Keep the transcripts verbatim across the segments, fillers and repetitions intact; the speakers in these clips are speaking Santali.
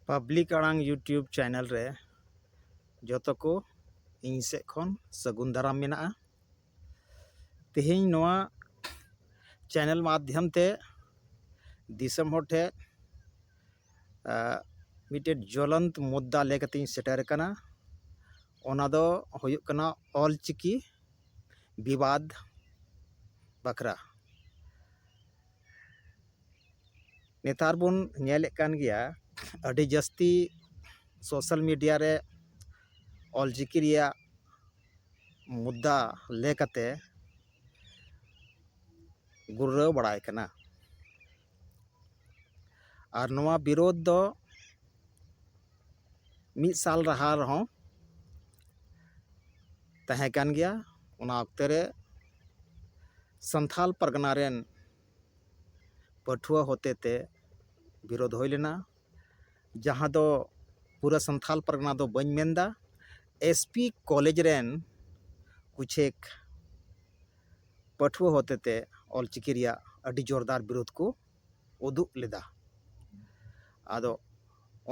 ᱯᱟᱵᱽᱞᱤᱠ ᱟᱲᱟᱝ YouTube ᱪᱮᱱᱮᱞ ᱨᱮ ᱡᱚᱛᱚ ᱠᱚ ᱤᱧ ᱥᱮᱫ ᱠᱷᱚᱱ ᱥᱟᱹᱜᱩᱱ ᱫᱟᱨᱟᱢ ᱢᱮᱱᱟᱜᱼᱟ᱾ ᱛᱮᱦᱮᱧ ᱱᱚᱣᱟ ᱪᱮᱱᱮᱞ ᱢᱟᱫᱽᱫᱷᱚᱢ ᱛᱮ ᱫᱤᱥᱚᱢ ᱦᱚᱲ ᱴᱷᱮᱱ, ᱟᱸ, ᱢᱤᱫᱴᱮᱱ ᱡᱚᱞᱚᱱᱛ ᱢᱩᱫᱽᱫᱟ ᱞᱟᱹᱭ ᱠᱟᱛᱮᱧ ᱥᱮᱴᱮᱨ ᱟᱠᱟᱱᱟ᱾ ᱚᱱᱟ ᱫᱚ ᱦᱩᱭᱩᱜ ᱠᱟᱱᱟ ᱚᱞᱪᱤᱠᱤ ᱵᱤᱵᱟᱫᱽ ᱵᱟᱠᱷᱨᱟ᱾ ᱱᱮᱛᱟᱨ ᱵᱚᱱ ᱧᱮᱞᱮᱫ ᱠᱟᱱ ᱜᱮᱭᱟ, ᱟᱹᱰᱤ ᱡᱟᱹᱥᱛᱤ ᱥᱳᱥᱟᱞ ᱢᱤᱰᱤᱭᱟ ᱨᱮ ᱚᱞᱪᱤᱠᱤ ᱨᱮᱭᱟᱜ ᱢᱩᱫᱽᱫᱟ ᱞᱟᱹᱭ ᱠᱟᱛᱮ ᱜᱩᱨᱨᱟᱹᱣ ᱵᱟᱲᱟᱭ ᱠᱟᱱᱟ᱾ ᱟᱨ ᱱᱚᱣᱟ ᱵᱤᱨᱳᱫᱷ ᱫᱚ ᱢᱤᱫ ᱥᱟᱞ ᱞᱟᱦᱟ ᱨᱮᱦᱚᱸ ᱛᱟᱦᱮᱸ ᱠᱟᱱ ᱜᱮᱭᱟ᱾ ᱚᱱᱟ ᱚᱠᱛᱮ ᱨᱮ ᱥᱟᱱᱛᱷᱟᱞ ᱯᱟᱨᱜᱟᱱᱟ ᱨᱮᱱ ᱯᱟᱹᱴᱷᱩᱣᱟᱹ ᱦᱚᱛᱮ ᱛᱮ ᱵᱤᱨᱳᱫᱷ ᱦᱩᱭ ᱞᱮᱱᱟ, ᱡᱟᱦᱟᱸ ᱫᱚ ᱯᱩᱨᱟᱹ ᱥᱟᱱᱛᱷᱟᱞ ᱯᱟᱨᱜᱟᱱᱟ ᱫᱚ ᱵᱟᱹᱧ ᱢᱮᱱᱫᱟ, ᱮᱥ ᱯᱤ ᱠᱚᱞᱮᱡᱽ ᱨᱮᱱ ᱠᱩᱪᱷᱮᱠ ᱯᱟᱹᱴᱷᱩᱣᱟᱹ ᱦᱚᱛᱮ ᱛᱮ ᱚᱞᱪᱤᱠᱤ ᱨᱮᱭᱟᱜ ᱟᱹᱰᱤ ᱡᱳᱨᱫᱟᱨ ᱵᱤᱨᱳᱫᱷ ᱠᱚ ᱩᱫᱩᱜ ᱞᱮᱫᱟ᱾ ᱟᱫᱚ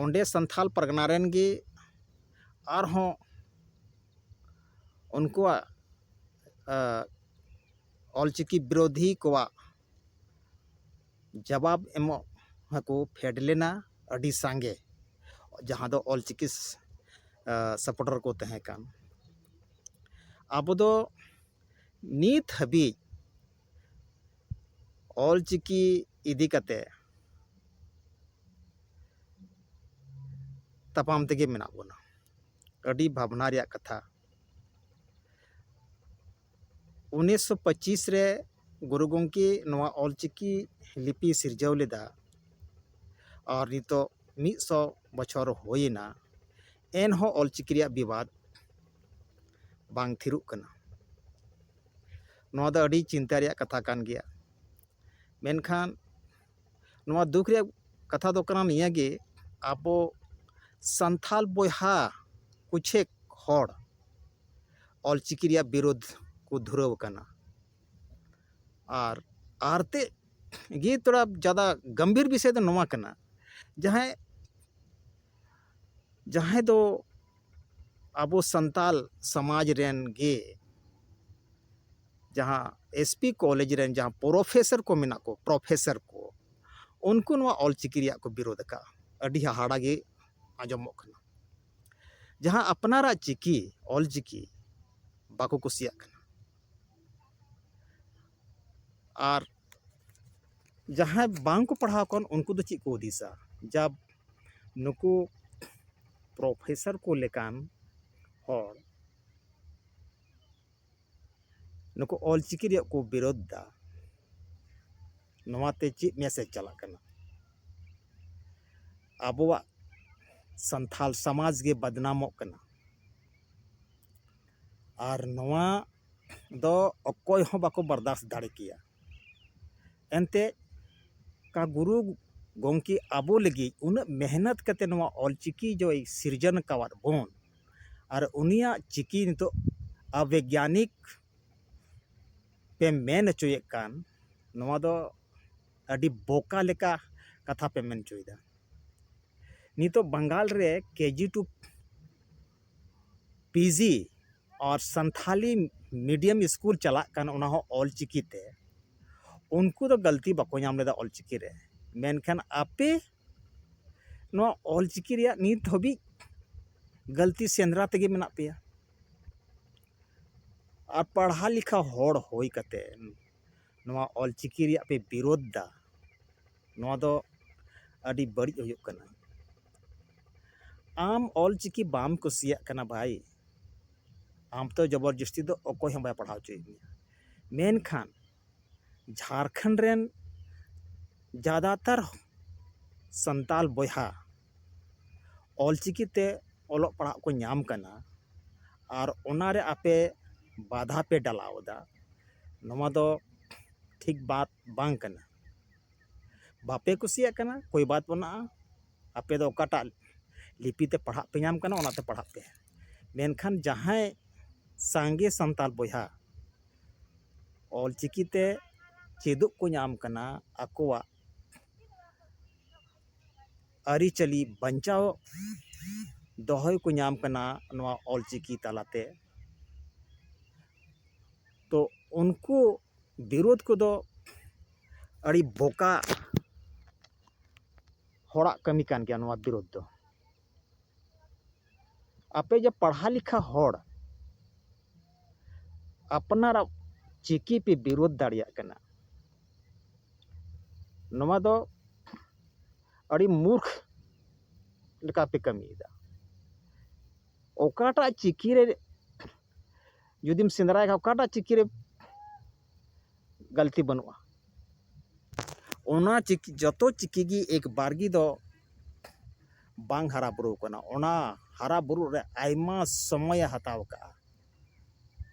ᱚᱸᱰᱮ ᱥᱟᱱᱛᱷᱟᱞ ᱯᱟᱨᱜᱟᱱᱟ ᱨᱮᱱ ᱜᱮ ᱟᱨᱦᱚᱸ ᱩᱱᱠᱩᱣᱟᱜ, ᱟ, ᱚᱞᱪᱤᱠᱤ ᱵᱤᱨᱳᱫᱷᱤ ᱠᱚᱣᱟᱜ ᱡᱟᱵᱟᱵ ᱮᱢᱚᱜ ᱦᱚᱸᱠᱚ ᱯᱷᱮᱰ ᱞᱮᱱᱟ ᱟᱹᱰᱤ ᱥᱟᱸᱜᱮ, ᱡᱟᱦᱟᱸ ᱫᱚ ᱚᱞᱪᱤᱠᱤ ᱥ-, ᱟ, ᱥᱟᱯᱳᱨᱴᱟᱨ ᱠᱚ ᱛᱟᱦᱮᱸ ᱠᱟᱱ᱾ ᱟᱵᱚ ᱫᱚ ᱱᱤᱛ ᱦᱟᱹᱵᱤᱡ ᱚᱞᱪᱤᱠᱤ ᱤᱫᱤ ᱠᱟᱛᱮ ᱛᱟᱯᱟᱢ ᱛᱮᱜᱮ ᱢᱮᱱᱟᱜ ᱵᱚᱱᱟ᱾ ᱟᱹᱰᱤ ᱵᱷᱟᱵᱽᱱᱟ ᱨᱮᱭᱟᱜ ᱠᱟᱛᱷᱟ᱾ ᱩᱱᱤᱥᱥᱚ ᱯᱚᱸᱪᱤᱥ ᱨᱮ ᱜᱩᱨᱩ ᱜᱚᱢᱠᱮ ᱱᱚᱣᱟ ᱚᱞᱪᱤᱠᱤ ᱞᱤᱯᱤ ᱥᱤᱨᱡᱟᱹᱣ ᱞᱮᱫᱟ, ᱟᱨ ᱱᱤᱛᱚᱜ ᱢᱤᱫ ᱥᱚ ᱵᱚᱪᱷᱚᱨ ᱦᱩᱭᱮᱱᱟ, ᱮᱱᱦᱚᱸ ᱚᱞᱪᱤᱠᱤ ᱨᱮᱭᱟᱜ ᱵᱤᱵᱟᱫ ᱵᱟᱝ ᱛᱷᱤᱨᱚᱜ ᱠᱟᱱᱟ᱾ ᱱᱚᱣᱟ ᱫᱚ ᱟᱹᱰᱤ ᱪᱤᱱᱛᱟ ᱨᱮᱭᱟᱜ ᱠᱟᱛᱷᱟ ᱠᱟᱱ ᱜᱮᱭᱟ᱾ ᱢᱮᱱᱠᱷᱟᱱ ᱱᱚᱣᱟ ᱫᱩᱠ ᱨᱮᱭᱟᱜ ᱠᱟᱛᱷᱟ ᱫᱚ ᱠᱟᱱᱟ ᱱᱤᱭᱟᱹ ᱜᱮ, ᱟᱵᱚ ᱥᱟᱱᱛᱷᱟᱞ ᱵᱚᱭᱦᱟ ᱠᱩᱪᱷᱮᱠ ᱦᱚᱲ ᱚᱞᱪᱤᱠᱤ ᱨᱮᱭᱟᱜ ᱵᱤᱨᱳᱫᱷ ᱠᱚ ᱫᱷᱩᱨᱟᱹᱣ ᱟᱠᱟᱱᱟ᱾ ᱟᱨ ᱟᱨᱛᱮ ᱜᱮ ᱛᱷᱚᱲᱟ ᱡᱟᱫᱟ ᱜᱟᱢᱵᱷᱤᱨ ᱵᱤᱥᱚᱭ ᱫᱚ ᱱᱚᱣᱟ ᱠᱟᱱᱟ, ᱡᱟᱦᱟᱸᱭ ᱡᱟᱦᱟᱸᱭ ᱫᱚ ᱟᱵᱚ ᱥᱟᱱᱛᱟᱞ ᱥᱚᱢᱟᱡᱽ ᱨᱮᱱ ᱜᱮ, ᱡᱟᱦᱟᱸ ᱮᱥ ᱯᱤ ᱠᱚᱞᱮᱡᱽ ᱨᱮᱱ ᱡᱟᱦᱟᱸ ᱯᱨᱚᱯᱷᱮᱥᱚᱨ ᱠᱚ ᱢᱮᱱᱟᱜ ᱠᱚ, ᱯᱨᱚᱯᱷᱮᱥᱚᱨ ᱠᱚ, ᱩᱱᱠᱩ ᱱᱚᱣᱟ ᱚᱞᱪᱤᱠᱤ ᱨᱮᱭᱟᱜ ᱠᱚ ᱵᱤᱨᱳᱫᱷ ᱟᱠᱟᱫᱼᱟ᱾ ᱟᱹᱰᱤ ᱦᱟᱦᱟᱲᱟ ᱜᱮ ᱟᱸᱡᱚᱢᱚᱜ ᱠᱟᱱᱟ᱾ ᱡᱟᱦᱟᱸ ᱟᱯᱱᱟᱨᱟᱜ ᱪᱤᱠᱤ, ᱚᱞᱪᱤᱠᱤ ᱵᱟᱠᱚ ᱠᱩᱥᱤᱭᱟᱜ ᱠᱟᱱᱟ᱾ ᱟᱨ ᱡᱟᱦᱟᱸᱭ ᱵᱟᱝ ᱠᱚ ᱯᱟᱲᱦᱟᱣ ᱠᱟᱱ, ᱩᱱᱠᱩ ᱫᱚ ᱪᱮᱫ ᱠᱚ ᱦᱩᱫᱤᱥᱟ? ᱡᱟ ᱱᱩᱠᱩ ᱯᱨᱚᱯᱷᱮᱥᱚᱨ ᱠᱚ ᱞᱮᱠᱟᱱ ᱦᱚᱲ ᱱᱩᱠᱩ ᱚᱞᱪᱤᱠᱤ ᱨᱮᱭᱟᱜ ᱠᱚ ᱵᱤᱨᱳᱫᱷ ᱫᱟ, ᱱᱚᱣᱟᱛᱮ ᱪᱮᱫ ᱢᱮᱥᱮᱡᱽ ᱪᱟᱞᱟᱜ ᱠᱟᱱᱟ? ᱟᱵᱚᱣᱟᱜ ᱥᱟᱱᱛᱷᱟᱞ ᱥᱚᱢᱟᱡᱽ ᱜᱮ ᱵᱟᱫᱱᱟᱢᱚᱜ ᱠᱟᱱᱟ᱾ ᱟᱨ ᱱᱚᱣᱟ ᱫᱚ ᱚᱠᱚᱭ ᱦᱚᱸ ᱵᱟᱠᱚ ᱵᱟᱨᱫᱟᱥ ᱫᱟᱲᱮ ᱠᱮᱭᱟ᱾ ᱮᱱᱛᱮ ᱠᱟ ᱜᱩᱨᱩ ᱜᱚᱢᱠᱮ ᱟᱵᱚ ᱞᱟᱹᱜᱤᱫ ᱩᱱᱟᱹᱜ ᱢᱮᱦᱱᱚᱛ ᱠᱟᱛᱮ ᱱᱚᱣᱟ ᱚᱞᱪᱤᱠᱤ ᱡᱚᱭ ᱥᱤᱨᱡᱚᱱ ᱟᱠᱟᱣᱟᱫ ᱵᱚᱱ, ᱟᱨ ᱩᱱᱤᱭᱟᱜ ᱪᱤᱠᱤ ᱱᱤᱛᱚᱜ ᱚᱵᱮᱜᱽᱭᱟᱱᱤᱠ ᱯᱮ ᱢᱮᱱ ᱦᱚᱪᱚᱭᱮᱫ ᱠᱟᱱ, ᱱᱚᱣᱟ ᱫᱚ ᱟᱹᱰᱤ ᱵᱚᱠᱟ ᱞᱮᱠᱟ ᱠᱟᱛᱷᱟ ᱯᱮ ᱢᱮᱱ ᱦᱚᱪᱚᱭᱮᱫᱟ᱾ ᱱᱤᱛᱚᱜ ᱵᱟᱝᱜᱟᱞ ᱨᱮ ᱠᱮ ᱡᱤ ᱴᱩ ᱯᱤ ᱡᱤ ᱟᱨ ᱥᱟᱱᱛᱷᱟᱞᱤ ᱢᱤᱰᱤᱭᱟᱢ ᱥᱠᱩᱞ ᱪᱟᱞᱟᱜ ᱠᱟᱱ, ᱚᱱᱟ ᱦᱚᱸ ᱚᱞᱪᱤᱠᱤ ᱛᱮ᱾ ᱩᱱᱠᱩ ᱫᱚ ᱜᱟᱹᱞᱛᱤ ᱵᱟᱠᱚ ᱧᱟᱢ ᱞᱮᱫᱟ ᱚᱞᱪᱤᱠᱤ ᱨᱮ, ᱢᱮᱱᱠᱷᱟᱱ ᱟᱯᱮ ᱱᱚᱣᱟ ᱚᱞᱪᱤᱠᱤ ᱨᱮᱭᱟᱜ ᱱᱤᱛ ᱦᱟᱹᱵᱤᱡ ᱜᱟᱹᱞᱛᱤ ᱥᱮᱸᱫᱽᱨᱟ ᱛᱮᱜᱮ ᱢᱮᱱᱟᱜ ᱯᱮᱭᱟ᱾ ᱟᱨ ᱯᱟᱲᱦᱟ ᱞᱮᱠᱷᱟ ᱦᱚᱲ ᱦᱩᱭ ᱠᱟᱛᱮ ᱱᱚᱣᱟ ᱚᱞᱪᱤᱠᱤ ᱨᱮᱭᱟᱜ ᱯᱮ ᱵᱤᱨᱳᱫᱷ ᱫᱟ, ᱱᱚᱣᱟ ᱫᱚ ᱟᱹᱰᱤ ᱵᱟᱹᱲᱤᱡ ᱦᱩᱭᱩᱜ ᱠᱟᱱᱟ᱾ ᱟᱢ ᱚᱞᱪᱤᱠᱤ ᱵᱟᱢ ᱠᱩᱥᱤᱭᱟᱜ ᱠᱟᱱᱟ ᱵᱷᱟᱭ, ᱟᱢ ᱛᱚ ᱡᱚᱵᱚᱨ ᱡᱚᱥᱛᱤ ᱫᱚ ᱚᱠᱚᱭ ᱦᱚᱸ ᱵᱟᱭ ᱯᱟᱲᱦᱟᱣ ᱦᱚᱪᱚᱭᱮᱫ ᱢᱮᱭᱟ᱾ ᱢᱮᱱᱠᱷᱟᱱ ᱡᱷᱟᱲᱠᱷᱚᱸᱰ ᱨᱮᱱ ᱡᱟᱫᱟᱛᱟᱨ ᱥᱟᱱᱛᱟᱞ ᱵᱚᱭᱦᱟ ᱚᱞᱪᱤᱠᱤ ᱛᱮ ᱚᱞᱚᱜ ᱯᱟᱲᱦᱟᱜ ᱠᱚ ᱧᱟᱢ ᱠᱟᱱᱟ, ᱟᱨ ᱚᱱᱟᱨᱮ ᱟᱯᱮ ᱵᱟᱫᱷᱟ ᱯᱮ ᱰᱟᱞᱟᱣ ᱮᱫᱟ, ᱱᱚᱣᱟ ᱫᱚ ᱴᱷᱤᱠ ᱵᱟᱛ ᱵᱟᱝ ᱠᱟᱱᱟ᱾ ᱵᱟᱯᱮ ᱠᱩᱥᱤᱭᱟᱜ ᱠᱟᱱᱟ, ᱠᱳᱭ ᱵᱟᱛ ᱵᱟᱹᱱᱩᱜᱼᱟ᱾ ᱟᱯᱮ ᱫᱚ ᱚᱠᱟᱴᱟᱜ ᱞᱤᱯᱤ ᱛᱮ ᱯᱟᱲᱦᱟᱜ ᱯᱮ ᱧᱟᱢ ᱠᱟᱱᱟ, ᱚᱱᱟᱛᱮ ᱯᱟᱲᱦᱟᱜ ᱯᱮ᱾ ᱢᱮᱱᱠᱷᱟᱱ ᱡᱟᱦᱟᱸᱭ ᱥᱟᱸᱜᱮ ᱥᱟᱱᱛᱟᱞ ᱵᱚᱭᱦᱟ ᱚᱞᱪᱤᱠᱤ ᱛᱮ ᱪᱮᱫᱚᱜ ᱠᱚ ᱧᱟᱢ ᱠᱟᱱᱟ, ᱟᱠᱚᱣᱟᱜ ᱟᱹᱨᱤᱪᱟᱹᱞᱤ ᱵᱟᱧᱪᱟᱣ ᱫᱚᱦᱚᱭ ᱠᱚ ᱧᱟᱢ ᱠᱟᱱᱟ ᱱᱚᱣᱟ ᱚᱞᱪᱤᱠᱤ ᱛᱟᱞᱟᱛᱮ᱾ ᱛᱚ ᱩᱱᱠᱩ ᱵᱤᱨᱳᱫᱷ ᱠᱚᱫᱚ ᱟᱹᱰᱤ ᱵᱚᱠᱟ ᱦᱚᱲᱟᱜ ᱠᱟᱹᱢᱤ ᱠᱟᱱ ᱜᱮᱭᱟ ᱱᱚᱣᱟ ᱵᱤᱨᱳᱫᱷ ᱫᱚ᱾ ᱟᱯᱮ ᱡᱮ ᱯᱟᱲᱦᱟ ᱞᱮᱠᱷᱟ ᱦᱚᱲ ᱟᱯᱱᱟᱨᱟᱜ ᱪᱤᱠᱤ ᱯᱮ ᱵᱤᱨᱳᱫᱷ ᱫᱟᱲᱮᱭᱟᱜ ᱠᱟᱱᱟ, ᱱᱚᱣᱟ ᱫᱚ ᱟᱹᱰᱤ ᱢᱩᱨᱠᱷ ᱞᱮᱠᱟ ᱯᱮ ᱠᱟᱹᱢᱤᱭᱮᱫᱟ᱾ ᱚᱠᱟᱴᱟᱜ ᱪᱤᱠᱤ ᱨᱮ ᱡᱩᱫᱤᱢ ᱥᱮᱸᱫᱽᱨᱟᱭ ᱠᱷᱟᱱ ᱚᱠᱟᱴᱟᱜ ᱪᱤᱠᱤ ᱨᱮ ᱜᱟᱹᱞᱛᱤ ᱵᱟᱹᱱᱩᱜᱼᱟ? ᱚᱱᱟ ᱪᱤᱠᱤ, ᱡᱚᱛᱚ ᱪᱤᱠᱤ ᱜᱮ ᱮᱠ ᱵᱟᱨᱜᱤ ᱫᱚ ᱵᱟᱝ ᱦᱟᱨᱟ ᱵᱩᱨᱩ ᱠᱟᱱᱟ᱾ ᱚᱱᱟ ᱦᱟᱨᱟ ᱵᱩᱨᱩ ᱨᱮ ᱟᱭᱢᱟ ᱥᱚᱢᱚᱭᱮ ᱦᱟᱛᱟᱣ ᱠᱟᱜᱼᱟ᱾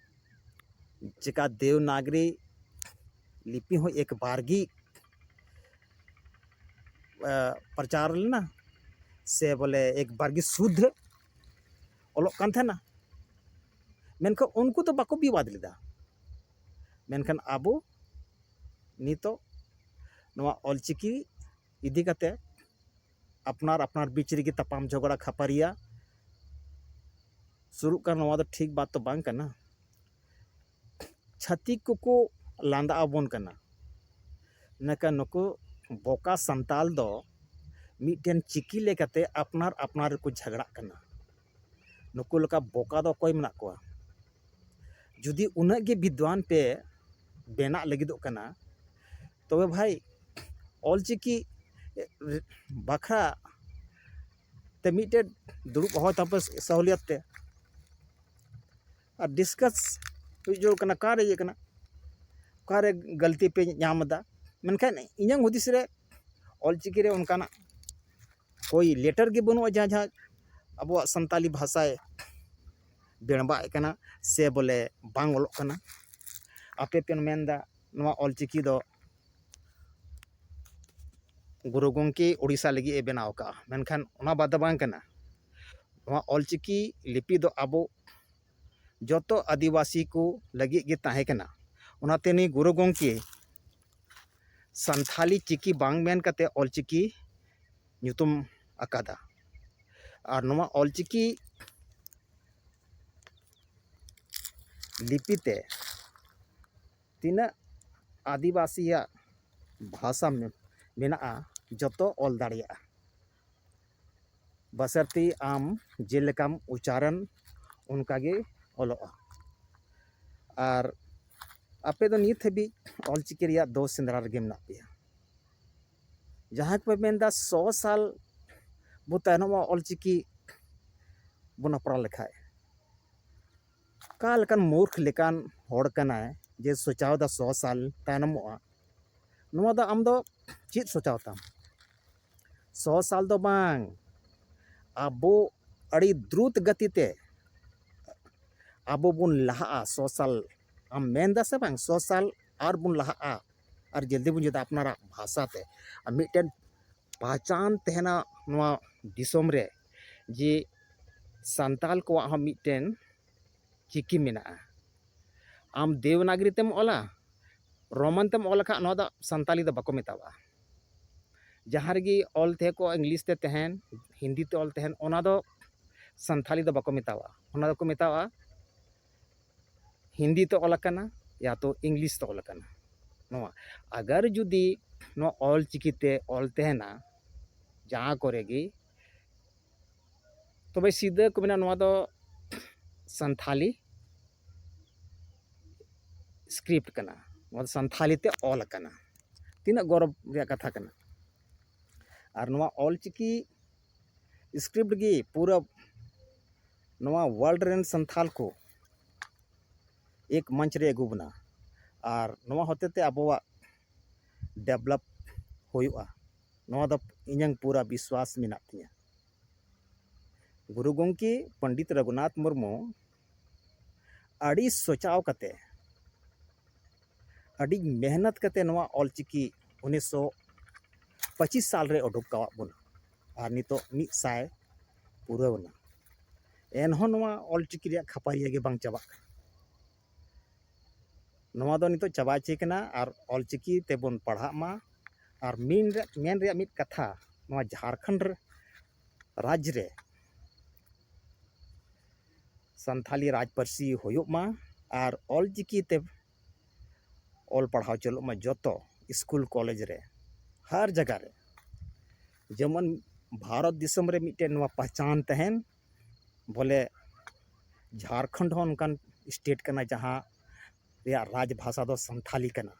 ᱪᱮᱠᱟ ᱫᱮᱣᱱᱟᱜᱽᱨᱤ ᱞᱤᱯᱤ ᱦᱚᱸ ᱮᱠ ᱵᱟᱨᱜᱤ ᱯᱨᱚᱪᱟᱨ ᱞᱮᱱᱟ, ᱥᱮ ᱵᱚᱞᱮ ᱮᱠ ᱵᱟᱨᱜᱤ ᱥᱩᱫᱽᱫᱷ ᱚᱞᱚᱜ ᱠᱟᱱ ᱛᱟᱦᱮᱱᱟ᱾ ᱢᱮᱱᱠᱷᱟᱱ ᱩᱱᱠᱩ ᱫᱚ ᱵᱟᱠᱚ ᱵᱤᱵᱟᱫ ᱞᱮᱫᱟ᱾ ᱢᱮᱱᱠᱷᱟᱱ ᱟᱵᱚ ᱱᱤᱛᱚᱜ ᱱᱚᱣᱟ ᱚᱞᱪᱤᱠᱤ ᱤᱫᱤ ᱠᱟᱛᱮ ᱟᱯᱱᱟᱨ ᱟᱯᱱᱟᱨ ᱵᱤᱪ ᱨᱮᱜᱮ ᱛᱟᱯᱟᱢ ᱡᱷᱚᱜᱽᱲᱟ ᱠᱷᱟᱯᱟᱨᱤᱭᱟ ᱥᱩᱨᱩᱜ ᱠᱟᱱᱟ᱾ ᱱᱚᱣᱟ ᱫᱚ ᱴᱷᱤᱠ ᱵᱟᱛ ᱫᱚ ᱵᱟᱝ ᱠᱟᱱᱟ᱾ ᱪᱷᱟᱹᱛᱤᱠ ᱠᱚᱠᱚ ᱞᱟᱸᱫᱟ ᱟᱵᱚᱱ ᱠᱟᱱᱟ, ᱢᱮᱱᱠᱷᱟᱱ ᱱᱩᱠᱩ ᱵᱚᱠᱟ ᱥᱟᱱᱛᱟᱞ ᱫᱚ ᱢᱤᱫᱴᱮᱱ ᱪᱤᱠᱤ ᱞᱮᱠᱟᱛᱮ ᱟᱯᱱᱟᱨ ᱟᱯᱱᱟᱨ ᱨᱮᱠᱚ ᱡᱷᱟᱜᱽᱲᱟᱜ ᱠᱟᱱᱟ᱾ ᱱᱩᱠᱩ ᱞᱮᱠᱟ ᱵᱚᱠᱟ ᱫᱚ ᱚᱠᱚᱭ ᱢᱮᱱᱟᱜ ᱠᱚᱣᱟ? ᱡᱩᱫᱤ ᱩᱱᱟᱹᱜ ᱜᱮ ᱵᱤᱫᱽᱣᱟᱱ ᱯᱮ ᱵᱮᱱᱟᱜ ᱞᱟᱹᱜᱤᱫᱚᱜ ᱠᱟᱱᱟ, ᱛᱚᱵᱮ ᱵᱷᱟᱭ, ᱚᱞᱪᱤᱠᱤ ᱵᱟᱠᱷᱨᱟ ᱛᱮ ᱢᱤᱫᱴᱮᱡ ᱫᱩᱲᱩᱵ ᱦᱚᱦᱚᱭ ᱛᱟᱯᱮ ᱥᱟᱦᱩᱞᱤᱭᱟᱛ ᱛᱮ, ᱟᱨ ᱰᱤᱥᱠᱟᱥ ᱦᱩᱭ ᱡᱟᱹᱨᱩᱲ ᱠᱟᱱᱟ᱾ ᱚᱠᱟᱨᱮ ᱤᱭᱟᱹ ᱠᱟᱱᱟ, ᱚᱠᱟᱨᱮ ᱜᱟᱹᱞᱛᱤ ᱯᱮ ᱧᱟᱢ ᱮᱫᱟ? ᱢᱮᱱᱠᱷᱟᱱ ᱤᱧᱟᱹᱜ ᱦᱩᱫᱤᱥ ᱨᱮ ᱚᱞᱪᱤᱠᱤ ᱨᱮ ᱚᱱᱠᱟᱱᱟᱜ ᱠᱳᱭ ᱞᱮᱴᱟᱨ ᱜᱮ ᱵᱟᱹᱱᱩᱜᱼᱟ, ᱡᱟᱦᱟᱸ ᱡᱟᱦᱟᱸ ᱟᱵᱚᱣᱟᱜ ᱥᱟᱱᱛᱟᱞᱤ ᱵᱷᱟᱥᱟᱭ ᱵᱮᱲᱵᱟᱜ ᱠᱟᱱᱟ ᱥᱮ ᱵᱚᱞᱮ ᱵᱟᱝ ᱚᱞᱚᱜ ᱠᱟᱱᱟ᱾ ᱟᱯᱮ ᱯᱮ ᱢᱮᱱᱫᱟ ᱱᱚᱣᱟ ᱚᱞᱪᱤᱠᱤ ᱫᱚ ᱜᱩᱨᱩ ᱜᱚᱢᱠᱮ ᱳᱰᱤᱥᱟ ᱞᱟᱹᱜᱤᱫ ᱮ ᱵᱮᱱᱟᱣ ᱠᱟᱜᱼᱟ, ᱢᱮᱱᱠᱷᱟᱱ ᱚᱱᱟ ᱵᱟᱫ ᱫᱚ ᱵᱟᱝ ᱠᱟᱱᱟ᱾ ᱱᱚᱣᱟ ᱚᱞᱪᱤᱠᱤ ᱞᱤᱯᱤ ᱫᱚ ᱟᱵᱚ ᱡᱚᱛᱚ ᱟᱹᱫᱤᱵᱟᱹᱥᱤ ᱠᱚ ᱞᱟᱹᱜᱤᱫ ᱜᱮ ᱛᱟᱦᱮᱸ ᱠᱟᱱᱟ᱾ ᱚᱱᱟᱛᱮ ᱱᱩᱭ ᱜᱩᱨᱩ ᱜᱚᱢᱠᱮ ᱥᱟᱱᱛᱷᱟᱞᱤ ᱪᱤᱠᱤ ᱵᱟᱝ ᱢᱮᱱ ᱠᱟᱛᱮ ᱚᱞᱪᱤᱠᱤ ᱧᱩᱛᱩᱢ ᱟᱠᱟᱫᱟ᱾ ᱟᱨ ᱱᱚᱣᱟ ᱚᱞᱪᱤᱠᱤ ᱞᱤᱯᱤ ᱛᱮ ᱛᱤᱱᱟᱹᱜ ᱟᱹᱫᱤᱵᱟᱹᱥᱤᱭᱟᱜ ᱵᱷᱟᱥᱟ ᱢᱮ- ᱢᱮᱱᱟᱜᱼᱟ, ᱡᱚᱛᱚ ᱚᱞ ᱫᱟᱲᱮᱭᱟᱜᱼᱟ᱾ ᱵᱟᱥᱟᱨᱛᱤ ᱟᱢ ᱡᱮᱞᱮᱠᱟᱢ ᱩᱪᱪᱟᱨᱚᱱ, ᱚᱱᱠᱟᱜᱮ ᱚᱞᱚᱜᱼᱟ᱾ ᱟᱨ ᱟᱯᱮ ᱫᱚ ᱱᱤᱛ ᱦᱟᱹᱵᱤᱡ ᱚᱞᱪᱤᱠᱤ ᱨᱮᱭᱟᱜ ᱫᱳᱥ ᱥᱮᱸᱫᱽᱨᱟ ᱨᱮᱜᱮ ᱢᱮᱱᱟᱜ ᱯᱮᱭᱟ᱾ ᱡᱟᱦᱟᱸᱭ ᱠᱚᱯᱮ ᱢᱮᱱᱫᱟ ᱥᱚ ᱥᱟᱞ ᱵᱚ ᱛᱟᱭᱱᱚᱢᱚᱜᱼᱟ ᱚᱞᱪᱤᱠᱤ ᱵᱚᱱ ᱦᱟᱯᱲᱟᱣ ᱞᱮᱠᱷᱟᱡ, ᱚᱠᱟ ᱞᱮᱠᱟᱱ ᱢᱩᱨᱠᱷ ᱞᱮᱠᱟᱱ ᱦᱚᱲ ᱠᱟᱱᱟᱭ ᱡᱮ ᱥᱚᱪᱟᱣ ᱫᱟ ᱥᱚ ᱥᱟᱞ ᱛᱟᱭᱱᱚᱢᱚᱜᱼᱟ? ᱱᱚᱣᱟ ᱫᱚ ᱟᱢ ᱫᱚ ᱪᱮᱫ ᱥᱚᱪᱟᱣ ᱛᱟᱢ? ᱥᱚ ᱥᱟᱞ ᱫᱚ ᱵᱟᱝ, ᱟᱵᱚ ᱟᱹᱰᱤ ᱫᱨᱩᱛ ᱜᱟᱛᱤ ᱛᱮ ᱟᱵᱚ ᱵᱚᱱ ᱞᱟᱦᱟᱜᱼᱟ᱾ ᱥᱚ ᱥᱟᱞ ᱟᱢ ᱢᱮᱱ ᱫᱟ ᱥᱮ ᱵᱟᱝ? ᱥᱚ ᱥᱟᱞ ᱟᱨ ᱵᱚᱱ ᱞᱟᱦᱟᱜᱼᱟ, ᱟᱨ ᱡᱚᱞᱫᱤ ᱵᱚᱱ ᱡᱩᱫᱟ ᱟᱯᱱᱟᱨᱟᱜ ᱵᱷᱟᱥᱟ ᱛᱮ, ᱟᱨ ᱢᱤᱫᱴᱮᱱ ᱯᱟᱦᱪᱟᱱ ᱛᱟᱦᱮᱱᱟ ᱱᱚᱣᱟ ᱫᱤᱥᱚᱢ ᱨᱮ, ᱡᱮ ᱥᱟᱱᱛᱟᱞ ᱠᱚᱣᱟᱜ ᱦᱚᱸ ᱢᱤᱫᱴᱮᱱ ᱪᱤᱠᱤ ᱢᱮᱱᱟᱜᱼᱟ᱾ ᱟᱢ ᱫᱮᱵᱽᱱᱟᱜᱽᱨᱤ ᱛᱮᱢ ᱚᱞᱟ, ᱨᱳᱢᱟᱱ ᱛᱮᱢ ᱚᱞ ᱞᱮᱠᱷᱟᱱ ᱱᱚᱣᱟ ᱫᱚ ᱥᱟᱱᱛᱟᱞᱤ ᱫᱚ ᱵᱟᱠᱚ ᱢᱮᱛᱟᱣᱟᱜᱼᱟ᱾ ᱡᱟᱦᱟᱸ ᱨᱮᱜᱮ ᱚᱞ ᱛᱟᱦᱮᱸ ᱠᱚᱜᱼᱟ, ᱤᱝᱞᱤᱥ ᱛᱮ ᱛᱟᱦᱮᱱ, ᱦᱤᱱᱫᱤ ᱛᱮ ᱚᱞ ᱛᱟᱦᱮᱱ, ᱚᱱᱟ ᱫᱚ ᱥᱟᱱᱛᱟᱞᱤ ᱫᱚ ᱵᱟᱠᱚ ᱢᱮᱛᱟᱣᱟᱜᱼᱟ, ᱚᱱᱟ ᱫᱚᱠᱚ ᱢᱮᱛᱟᱣᱟᱜᱼᱟ ᱦᱤᱱᱫᱤ ᱛᱮ ᱚᱞ ᱟᱠᱟᱱᱟ, ᱭᱟ ᱛᱚ ᱤᱝᱞᱤᱥ ᱛᱮ ᱚᱞ ᱟᱠᱟᱱᱟ᱾ ᱱᱚᱣᱟ ᱟᱜᱟᱨ ᱡᱩᱫᱤ ᱱᱚᱣᱟ ᱚᱞ ᱪᱤᱠᱤ ᱛᱮ ᱚᱞ ᱛᱟᱦᱮᱱᱟ ᱡᱟᱦᱟᱸ ᱠᱚᱨᱮ ᱜᱮ, ᱛᱚᱵᱮ ᱥᱤᱫᱷᱟᱹ ᱠᱚ ᱢᱮᱱᱟ ᱱᱚᱣᱟ ᱫᱚ ᱥᱟᱱᱛᱷᱟᱞᱤ ᱥᱠᱨᱤᱯᱴ ᱠᱟᱱᱟ, ᱱᱚᱣᱟ ᱫᱚ ᱥᱟᱱᱛᱷᱟᱞᱤ ᱛᱮ ᱚᱞ ᱟᱠᱟᱱᱟ᱾ ᱛᱤᱱᱟᱹᱜ ᱜᱚᱨᱚᱵᱽ ᱨᱮᱭᱟᱜ ᱠᱟᱛᱷᱟ ᱠᱟᱱᱟ! ᱟᱨ ᱱᱚᱣᱟ ᱚᱞ ᱪᱤᱠᱤ ᱥᱠᱨᱤᱯᱴ ᱜᱮ ᱯᱩᱨᱟᱹ ᱱᱚᱣᱟ ᱣᱟᱨᱞᱰ ᱨᱮᱱ ᱥᱟᱱᱛᱷᱟᱞ ᱠᱚ ᱮᱠ ᱢᱚᱧᱪ ᱨᱮ ᱟᱹᱜᱩ ᱵᱚᱱᱟ, ᱟᱨ ᱱᱚᱣᱟ ᱦᱚᱛᱮ ᱛᱮ ᱟᱵᱚᱣᱟᱜ ᱰᱮᱵᱷᱞᱚᱯ ᱦᱩᱭᱩᱜᱼᱟ, ᱱᱚᱣᱟ ᱫᱚ ᱤᱧᱟᱹᱝ ᱯᱩᱨᱟᱹ ᱵᱤᱥᱣᱟᱥ ᱢᱮᱱᱟᱜ ᱛᱤᱧᱟᱹ᱾ ᱜᱩᱨᱩ ᱜᱚᱢᱠᱮ ᱯᱚᱱᱰᱤᱛ ᱨᱚᱜᱷᱩᱱᱟᱛᱷ ᱢᱩᱨᱢᱩ ᱟᱹᱰᱤ ᱥᱚᱪᱟᱣ ᱠᱟᱛᱮ, ᱟᱹᱰᱤ ᱢᱮᱦᱱᱚᱛ ᱠᱟᱛᱮ ᱱᱚᱣᱟ ᱚᱞᱪᱤᱠᱤ ᱩᱱᱤᱥᱥᱚ ᱯᱚᱸᱪᱤᱥ ᱥᱟᱞ ᱨᱮ ᱩᱰᱩᱠ ᱠᱟᱣᱟᱫ ᱵᱚᱱᱟ, ᱟᱨ ᱱᱤᱛᱚᱜ ᱢᱤᱫ ᱥᱟᱭ ᱯᱩᱨᱟᱹᱣ ᱮᱱᱟ᱾ ᱮᱱᱦᱚᱸ ᱱᱚᱣᱟ ᱚᱞᱪᱤᱠᱤ ᱨᱮᱭᱟᱜ ᱠᱷᱟᱯᱟᱨᱤᱭᱟᱹ ᱜᱮ ᱵᱟᱝ ᱪᱟᱵᱟᱜ ᱠᱟᱱᱟ᱾ ᱱᱚᱣᱟ ᱫᱚ ᱱᱤᱛᱚᱜ ᱪᱟᱵᱟ ᱪᱮ ᱠᱟᱱᱟ, ᱟᱨ ᱚᱞᱪᱤᱠᱤ ᱛᱮᱵᱚᱱ ᱯᱟᱲᱦᱟᱜ ᱢᱟ᱾ ᱟᱨ ᱢᱮᱱ ᱨᱮ-, ᱢᱮᱱ ᱨᱮᱭᱟᱜ ᱢᱤᱫ ᱠᱟᱛᱷᱟ, ᱱᱚᱣᱟ ᱡᱷᱟᱲᱠᱷᱚᱸᱰ ᱨᱮ, ᱨᱟᱡᱽ ᱨᱮ ᱥᱟᱱᱛᱷᱟᱞᱤ ᱨᱟᱡᱽ ᱯᱟᱹᱨᱥᱤ ᱦᱩᱭᱩᱜ ᱢᱟ ᱟᱨ ᱚᱞ ᱪᱤᱠᱤ ᱛᱮ ᱚᱞ ᱯᱟᱲᱦᱟᱣ ᱪᱟᱹᱞᱩᱜ ᱢᱟ ᱡᱚᱛᱚ ᱥᱠᱩᱞ ᱠᱚᱞᱮᱡᱽ ᱨᱮ, ᱦᱟᱨ ᱡᱟᱭᱜᱟ ᱨᱮ᱾ ᱡᱮᱢᱚᱱ ᱵᱷᱟᱨᱚᱛ ᱫᱤᱥᱚᱢ ᱨᱮ ᱢᱤᱫᱴᱮᱱ ᱱᱚᱣᱟ ᱯᱟᱦᱪᱟᱱ ᱛᱟᱦᱮᱱ, ᱵᱚᱞᱮ ᱡᱷᱟᱲᱠᱷᱚᱸᱰ ᱦᱚᱸ ᱚᱱᱠᱟᱱ ᱥᱴᱮᱴ ᱠᱟᱱᱟ ᱡᱟᱦᱟᱸ ᱨᱮᱭᱟᱜ ᱨᱟᱡᱽ ᱵᱷᱟᱥᱟ ᱫᱚ ᱥᱟᱱᱛᱷᱟᱞᱤ ᱠᱟᱱᱟ᱾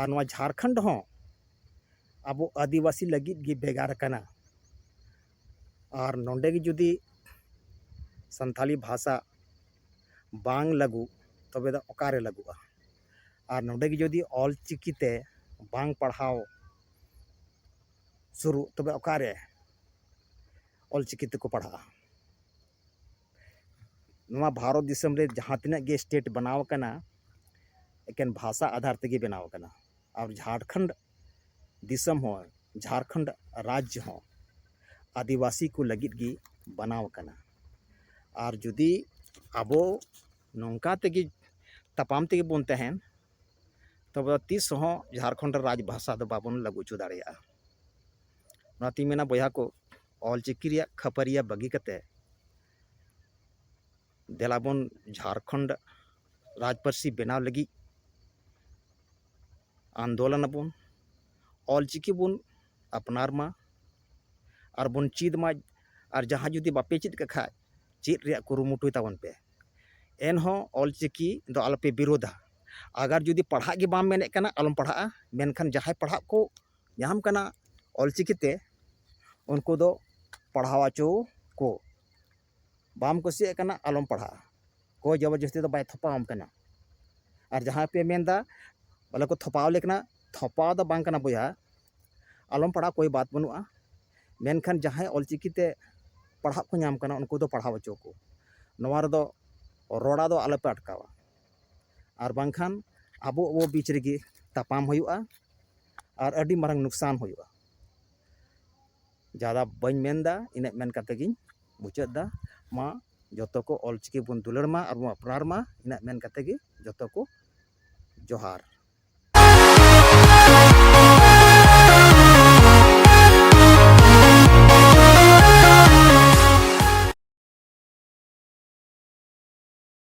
ᱟᱨ ᱱᱚᱣᱟ ᱡᱷᱟᱲᱠᱷᱚᱸᱰ ᱦᱚᱸ ᱟᱵᱚ ᱟᱹᱫᱤᱵᱟᱹᱥᱤ ᱞᱟᱹᱜᱤᱫ ᱜᱮ ᱵᱷᱮᱜᱟᱨ ᱠᱟᱱᱟ᱾ ᱟᱨ ᱱᱚᱰᱮ ᱜᱮ ᱡᱩᱫᱤ ᱥᱟᱱᱛᱷᱟᱞᱤ ᱵᱷᱟᱥᱟ ᱵᱟᱝ ᱞᱟᱹᱜᱩ, ᱛᱚᱵᱮ ᱫᱚ ᱚᱠᱟᱨᱮ ᱞᱟᱹᱜᱩᱜᱼᱟ? ᱟᱨ ᱱᱚᱰᱮ ᱜᱮ ᱡᱩᱫᱤ ᱚᱞ ᱪᱤᱠᱤ ᱛᱮ ᱵᱟᱝ ᱯᱟᱲᱦᱟᱣ ᱥᱩᱨᱩᱜ, ᱛᱚᱵᱮ ᱚᱠᱟᱨᱮ ᱚᱞ ᱪᱤᱠᱤ ᱛᱮᱠᱚ ᱯᱟᱲᱦᱟᱜᱼᱟ? ᱱᱚᱣᱟ ᱵᱷᱟᱨᱚᱛ ᱫᱤᱥᱚᱢ ᱨᱮ ᱡᱟᱦᱟᱸ ᱛᱤᱱᱟᱹᱜ ᱜᱮ ᱥᱴᱮᱴ ᱵᱮᱱᱟᱣ ᱟᱠᱟᱱᱟ, ᱮᱠᱮᱱ ᱵᱷᱟᱥᱟ ᱟᱫᱷᱟᱨ ᱛᱮᱜᱮ ᱵᱮᱱᱟᱣ ᱟᱠᱟᱱᱟ᱾ ᱟᱨ ᱡᱷᱟᱲᱠᱷᱚᱸᱰ ᱫᱤᱥᱚᱢ ᱦᱚᱸ, ᱡᱷᱟᱲᱠᱷᱚᱸᱰ ᱨᱟᱡᱽ ᱦᱚᱸ ᱟᱹᱫᱤᱵᱟᱹᱥᱤ ᱠᱚ ᱞᱟᱹᱜᱤᱫ ᱜᱮ ᱵᱮᱱᱟᱣ ᱟᱠᱟᱱᱟ᱾ ᱟᱨ ᱡᱩᱫᱤ ᱟᱵᱚ ᱱᱚᱝᱠᱟ ᱛᱮᱜᱮ ᱛᱟᱯᱟᱢ ᱛᱮᱜᱮ ᱵᱚᱱ ᱛᱟᱦᱮᱱ, ᱛᱚᱵᱮ ᱛᱤᱥ ᱦᱚᱸ ᱡᱷᱟᱲᱠᱷᱚᱸᱰ ᱨᱮ ᱨᱟᱡᱽ ᱵᱷᱟᱥᱟ ᱫᱚ ᱵᱟᱵᱚᱱ ᱞᱟᱹᱜᱩ ᱦᱚᱪᱚ ᱫᱟᱲᱮᱭᱟᱜᱼᱟ᱾ ᱚᱱᱟᱛᱤᱧ ᱢᱮᱱᱟ ᱵᱚᱭᱦᱟ ᱠᱚ, ᱚᱞ ᱪᱤᱠᱤ ᱨᱮᱭᱟᱜ ᱠᱷᱟᱹᱯᱟᱹᱨᱤᱭᱟᱹ ᱵᱟᱹᱜᱤ ᱠᱟᱛᱮ ᱫᱮᱞᱟ ᱵᱚᱱ ᱡᱷᱟᱲᱠᱷᱚᱸᱰ ᱨᱟᱡᱽ ᱯᱟᱹᱨᱥᱤ ᱵᱮᱱᱟᱣ ᱞᱟᱹᱜᱤᱫ ᱟᱱᱫᱳᱞᱚᱱ ᱟᱵᱚᱱ, ᱚᱞ ᱪᱤᱠᱤ ᱵᱚᱱ ᱟᱯᱱᱟᱨ ᱢᱟ ᱟᱨ ᱵᱚᱱ ᱪᱮᱫ ᱢᱟ᱾ ᱟᱨ ᱡᱟᱦᱟᱸ ᱡᱩᱫᱤ ᱵᱟᱯᱮ ᱪᱮᱫ ᱠᱟᱜ ᱠᱷᱟᱡ, ᱪᱮᱫ ᱨᱮᱭᱟᱜ ᱠᱩᱨᱩᱢᱩᱴᱩᱭ ᱛᱟᱵᱚᱱ ᱯᱮ᱾ ᱮᱱᱦᱚᱸ ᱚᱞ ᱪᱤᱠᱤ ᱫᱚ ᱟᱞᱚᱯᱮ ᱵᱤᱨᱳᱫᱟ᱾ ᱟᱜᱟᱨ ᱡᱩᱫᱤ ᱯᱟᱲᱦᱟᱜ ᱜᱮ ᱵᱟᱢ ᱢᱮᱱᱮᱫ ᱠᱟᱱᱟ, ᱟᱞᱚᱢ ᱯᱟᱲᱦᱟᱜᱼᱟ᱾ ᱢᱮᱱᱠᱷᱟᱱ ᱡᱟᱦᱟᱸᱭ ᱯᱟᱲᱦᱟᱜ ᱠᱚ ᱧᱟᱢ ᱠᱟᱱᱟ ᱚᱞ ᱪᱤᱠᱤ ᱛᱮ, ᱩᱱᱠᱩ ᱫᱚ ᱯᱟᱲᱦᱟᱣ ᱦᱚᱪᱚ ᱠᱚ᱾ ᱵᱟᱢ ᱠᱩᱥᱤᱭᱟᱜ ᱠᱟᱱᱟ, ᱟᱞᱚᱢ ᱯᱟᱲᱦᱟᱜᱼᱟ᱾ ᱚᱠᱚᱭ ᱡᱚᱵᱚᱨᱡᱚᱥᱛᱤ ᱫᱚ ᱵᱟᱭ ᱛᱷᱚᱯᱟᱣᱟᱢ ᱠᱟᱱᱟ᱾ ᱟᱨ ᱡᱟᱦᱟᱸᱭ ᱯᱮ ᱢᱮᱱᱫᱟ ᱵᱚᱞᱮ ᱠᱚ ᱛᱷᱚᱯᱟᱣ ᱞᱮ ᱠᱟᱱᱟ, ᱛᱷᱚᱯᱟᱣ ᱫᱚ ᱵᱟᱝ ᱠᱟᱱᱟ ᱵᱚᱭᱦᱟ, ᱟᱞᱚᱢ ᱯᱟᱲᱦᱟᱜ, ᱠᱳᱭ ᱵᱟᱛ ᱵᱟᱹᱱᱩᱜᱼᱟ᱾ ᱢᱮᱱᱠᱷᱟᱱ ᱡᱟᱦᱟᱸᱭ ᱚᱞ ᱪᱤᱠᱤ ᱛᱮ ᱯᱟᱲᱦᱟᱜ ᱠᱚ ᱧᱟᱢ ᱠᱟᱱᱟ, ᱩᱱᱠᱩ ᱫᱚ ᱯᱟᱲᱦᱟᱣ ᱦᱚᱪᱚ ᱠᱚ᱾ ᱱᱚᱣᱟ ᱨᱮᱫᱚ ᱨᱚᱲᱟ ᱫᱚ ᱟᱞᱚᱯᱮ ᱟᱴᱠᱟᱣᱟ, ᱟᱨ ᱵᱟᱝᱠᱷᱟᱱ ᱟᱵᱚ ᱟᱵᱚ ᱵᱤᱪ ᱨᱮᱜᱮ ᱛᱟᱯᱟᱢ ᱦᱩᱭᱩᱜᱼᱟ ᱟᱨ ᱟᱹᱰᱤ ᱢᱟᱨᱟᱝ ᱱᱩᱠᱥᱟᱱ ᱦᱩᱭᱩᱜᱼᱟ᱾ ᱡᱟᱫᱟ ᱵᱟᱹᱧ ᱢᱮᱱᱫᱟ, ᱤᱱᱟᱹᱜ ᱢᱮᱱ ᱠᱟᱛᱮ ᱜᱤᱧ ᱢᱩᱪᱟᱹᱫ ᱫᱟ᱾ ᱢᱟ ᱡᱚᱛᱚ ᱠᱚ ᱚᱞ ᱪᱤᱠᱤ ᱵᱚᱱ ᱫᱩᱞᱟᱹᱲ ᱢᱟ ᱟᱨ ᱵᱚᱱ ᱟᱯᱱᱟᱨ ᱢᱟ᱾ ᱤᱱᱟᱹᱜ ᱢᱮᱱ ᱠᱟᱛᱮ ᱜᱮ ᱡᱚᱛᱚ ᱠᱚ ᱡᱚᱦᱟᱨ᱾